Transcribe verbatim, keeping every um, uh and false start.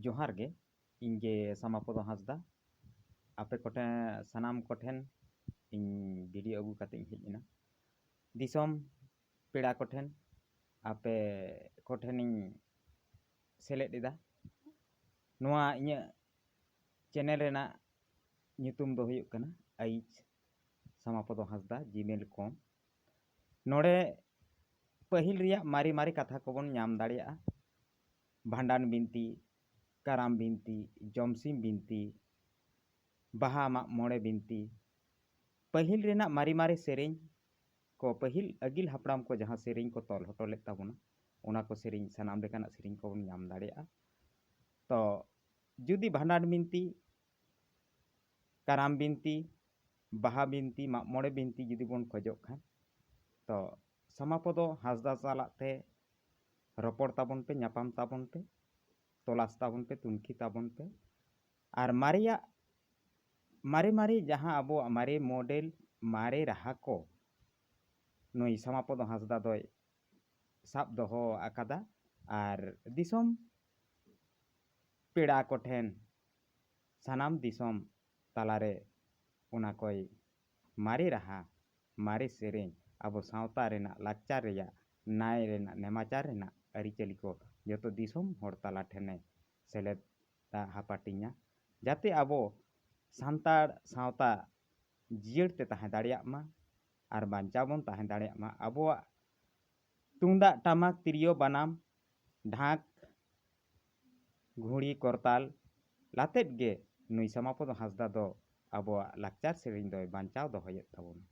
ᱡᱚᱦᱟᱨ ᱜᱮ, ᱤᱧ ᱜᱮ ᱥᱟᱢᱟᱯᱚᱫᱚ ᱦᱟᱸᱥᱫᱟ᱾ ᱟᱯᱮ ᱠᱚᱴᱷᱮᱱ, ᱥᱟᱱᱟᱢ ᱠᱚᱴᱷᱮᱱ ᱤᱧ ᱵᱷᱤᱰᱤᱭᱳ ᱟᱹᱜᱩ ᱠᱟᱛᱮ ᱤᱧ ᱦᱮᱡ ᱮᱱᱟ᱾ ᱫᱤᱥᱚᱢ ᱯᱮᱲᱟ ᱠᱚᱴᱷᱮᱱ, ᱟᱯᱮ ᱠᱚᱴᱷᱮᱱᱤᱧ ᱥᱮᱞᱮᱫ ᱮᱫᱟ᱾ ᱱᱚᱣᱟ ᱤᱧᱟᱹᱜ ᱪᱮᱱᱮᱞ ᱨᱮᱱᱟᱜ ᱧᱩᱛᱩᱢ ᱫᱚ ᱦᱩᱭᱩᱜ ᱠᱟᱱᱟ ᱟᱭᱤᱡ ᱥᱟᱢᱟᱯᱚᱫᱚ ᱦᱟᱸᱥᱫᱟ ᱡᱤᱢᱮᱞ ᱠᱚᱢ᱾ ᱱᱚᱰᱮ ᱯᱟᱹᱦᱤᱞ ᱨᱮᱭᱟᱜ ᱢᱟᱨᱮ ᱢᱟᱨᱮ ᱠᱟᱛᱷᱟ ᱠᱚᱵᱚᱱ ᱧᱟᱢ ᱫᱟᱲᱮᱭᱟᱜᱼᱟ᱾ ᱵᱷᱟᱸᱰᱟᱱ ᱵᱤᱱᱛᱤ, ᱠᱟᱨᱟᱢ ᱵᱤᱱᱛᱤ, ᱡᱚᱢᱥᱤᱢ ᱵᱤᱱᱛᱤ, ᱵᱟᱦᱟ ᱢᱟᱜ ᱢᱚᱬᱮ ᱵᱤᱱᱛᱤ, ᱯᱟᱹᱦᱤᱞ ᱨᱮᱱᱟᱜ ᱢᱟᱨᱮ ᱢᱟᱨᱮ ᱥᱮᱨᱮᱧ ᱠᱚ, ᱯᱟᱹᱦᱤᱞ ᱟᱹᱜᱤᱞ ᱦᱟᱯᱲᱟᱢ ᱠᱚ ᱡᱟᱦᱟᱸ ᱥᱮᱨᱮᱧ ᱠᱚ ᱛᱚᱞ ᱦᱚᱴᱚ ᱞᱮᱫ ᱛᱟᱵᱚᱱᱟ, ᱚᱱᱟ ᱠᱚ ᱥᱮᱨᱮᱧ, ᱥᱟᱱᱟᱢ ᱞᱮᱠᱟᱱᱟᱜ ᱥᱮᱨᱮᱧ ᱠᱚᱵᱚᱱ ᱧᱟᱢ ᱫᱟᱲᱮᱭᱟᱜᱼᱟ᱾ ᱛᱚ ᱡᱩᱫᱤ ᱵᱷᱟᱸᱰᱟᱱ ᱵᱤᱱᱛᱤ, ᱠᱟᱨᱟᱢ ᱵᱤᱱᱛᱤ, ᱵᱟᱦᱟ ᱵᱤᱱᱛᱤ, ᱢᱟᱜ ᱢᱚᱬᱮ ᱵᱤᱱᱛᱤ ᱡᱩᱫᱤ ᱵᱚᱱ ᱠᱷᱚᱡᱚᱜ ᱠᱷᱟᱱ, ᱛᱚ ᱥᱟᱢᱟᱯᱚᱫᱚ ᱦᱟᱸᱥᱫᱟ ᱥᱟᱞᱟᱜ ᱛᱮ ᱨᱚᱯᱚᱲ ᱛᱟᱵᱚᱱ ᱯᱮ, ᱧᱟᱯᱟᱢ ᱛᱟᱵᱚᱱ ᱯᱮ, ᱛᱚᱞᱟᱥ ᱛᱟᱵᱚᱱ ᱯᱮ, ᱛᱩᱱᱠᱷᱤ ᱛᱟᱵᱚᱱ ᱯᱮ᱾ ᱟᱨ ᱢᱟᱨᱮᱭᱟᱜ, ᱢᱟᱨᱮ ᱢᱟᱨᱮ ᱡᱟᱦᱟᱸ ᱟᱵᱚᱣᱟᱜ ᱢᱟᱨᱮ ᱢᱚᱰᱮᱞ, ᱢᱟᱨᱮ ᱨᱟᱦᱟ ᱠᱚ ᱱᱩᱭ ᱥᱟᱢᱟᱯᱚᱫᱚ ᱦᱟᱸᱥᱫᱟ ᱫᱚᱭ ᱥᱟᱵ ᱫᱚᱦᱚ ᱟᱠᱟᱫᱟ᱾ ᱟᱨ ᱫᱤᱥᱚᱢ ᱯᱮᱲᱟ ᱠᱚᱴᱷᱮᱱ, ᱥᱟᱱᱟᱢ ᱫᱤᱥᱚᱢ ᱛᱟᱞᱟᱨᱮ ᱚᱱᱟ ᱠᱚᱭ ᱢᱟᱨᱮ ᱨᱟᱦᱟ, ᱢᱟᱨᱮ ᱥᱮᱨᱮᱧ, ᱟᱵᱚ ᱥᱟᱶᱛᱟ ᱨᱮᱱᱟᱜ ᱞᱟᱠᱪᱟᱨ ᱨᱮᱭᱟᱜ, ᱱᱟᱭ ᱨᱮᱱᱟᱜ, ᱱᱮᱢᱟᱪᱟᱨ ᱨᱮᱱᱟᱜ ᱟᱹᱨᱤᱪᱟᱹᱞᱤ ᱠᱚ ᱡᱚᱛᱚ ᱫᱤᱥᱚᱢ ᱦᱚᱲ ᱛᱟᱞᱟ ᱴᱷᱮᱱᱮ ᱥᱮᱞᱮᱫᱟ, ᱦᱟᱯᱟᱴᱤᱧᱟ, ᱡᱟᱛᱮ ᱟᱵᱚ ᱥᱟᱱᱛᱟᱲ ᱥᱟᱶᱛᱟ ᱡᱤᱭᱟᱹᱲ ᱛᱮ ᱛᱟᱦᱮᱸ ᱫᱟᱲᱮᱭᱟᱜ ᱢᱟ ᱟᱨ ᱵᱟᱧᱪᱟᱣ ᱵᱚᱱ ᱛᱟᱦᱮᱸ ᱫᱟᱲᱮᱭᱟᱜ ᱢᱟ᱾ ᱟᱵᱚᱣᱟᱜ ᱛᱩᱢᱫᱟᱜ, ᱴᱟᱢᱟᱠ, ᱛᱤᱨᱭᱳ, ᱵᱟᱱᱟᱢ, ᱰᱷᱟᱠ, ᱜᱷᱩᱲᱤ, ᱠᱚᱨᱛᱟᱞ ᱞᱟᱛᱮᱫ ᱜᱮ ᱱᱩᱭ ᱥᱟᱢᱟᱯᱚᱫᱚ ᱦᱟᱸᱥᱫᱟ ᱫᱚ ᱟᱵᱚᱣᱟᱜ ᱞᱟᱠᱪᱟᱨ ᱥᱮᱨᱮᱧ ᱫᱚᱭ ᱵᱟᱧᱪᱟᱣ ᱫᱚᱦᱚᱭᱮᱫ ᱛᱟᱵᱚᱱᱟ᱾